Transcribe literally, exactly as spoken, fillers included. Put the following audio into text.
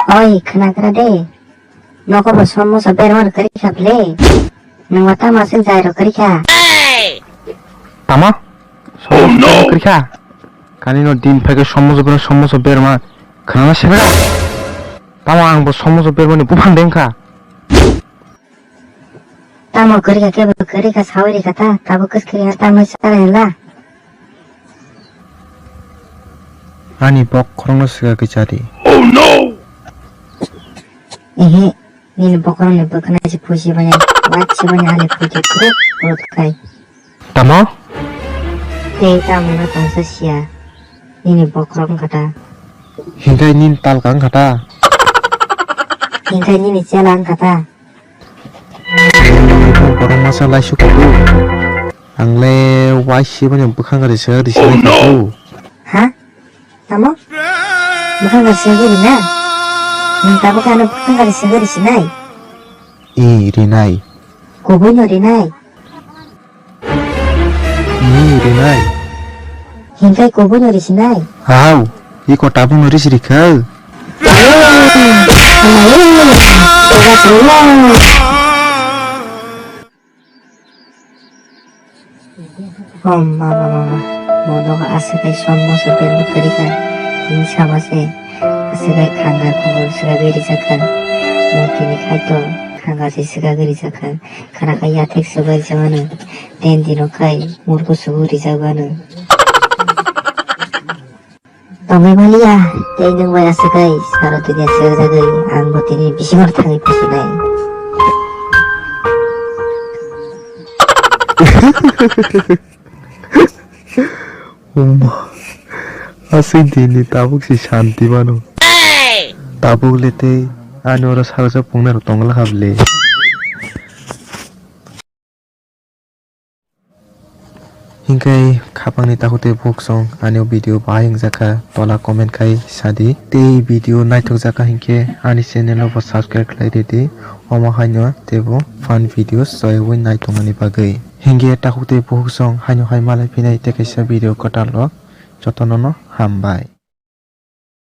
Oi, khwnagra de. Nogo bo somoso berma kwrwi kha ble. Nwng tama se jairo kwrwi kha. Tama? Somoso berma kwrwi kha? Kani no din phaikhe somoso berma, somoso berma khwnana sebera. Tamo ang bo somoso bermani buphang deng kha. Tamo kwrwi kha kebo kwrwi kha sawi rikha ta, tabuk kwskwrwi ha tamo chara hinla. Ani bokhorokno swkagwi chadi. Ehe, nini bokhorokni bwkhwnai se phusi banya, wai se banya hali phuti kruk kruk khai. Tamo? Tei tamo no tongsa siya, nini bokhorok wngkha ta. Hinkhai nini talka wngkha ta. Hinkhai nini chela wngkha ta. Borok masa laisuk kubu. Ang le wai sibani bwkhang gari se risi lai kubu. Ha? Tamo? Bwkhang gari se gari na? Nwng tabuk ano bwkhang gari se gari sinai? I rinai. Kubui no rinai? Ni rinai. Hinkhai kubui no risinai? Hau, iko tabuk no risi rikha. Oh, mama, mama, mono aswk hai somoso berma kwrwi kha, hini sama se, aswk hai khangar khungar swkagwi rijak kha, motini khai to khangar se swkagwi rijak kha, khana khai yathek swbai jagano, ten dino khai murgo sugo rijak bano. Tongwi maliya, tei nwng bai aswk hai saro tini aswk jagwi ang bo tini bisingo thangwi phusinai. Uma, aswk dini tabuk si shanti mano. Tabuk le tei ani oro saro sa pungnai rok tongla kha ble. Hinkhe khapangni takhuk tei bukhuk song ani video bahai wngjakha, tola comment khai sadi. Tei video naithokjakha hinkhe ani channel o bo subscribe khlai ridi. Omo haino teibo fun videos soywi naitongmani bagwi. Hinkhe takhuk tei bukhuk song haino hai malai phinai tei kaisa video kwtal o jotono no hambai.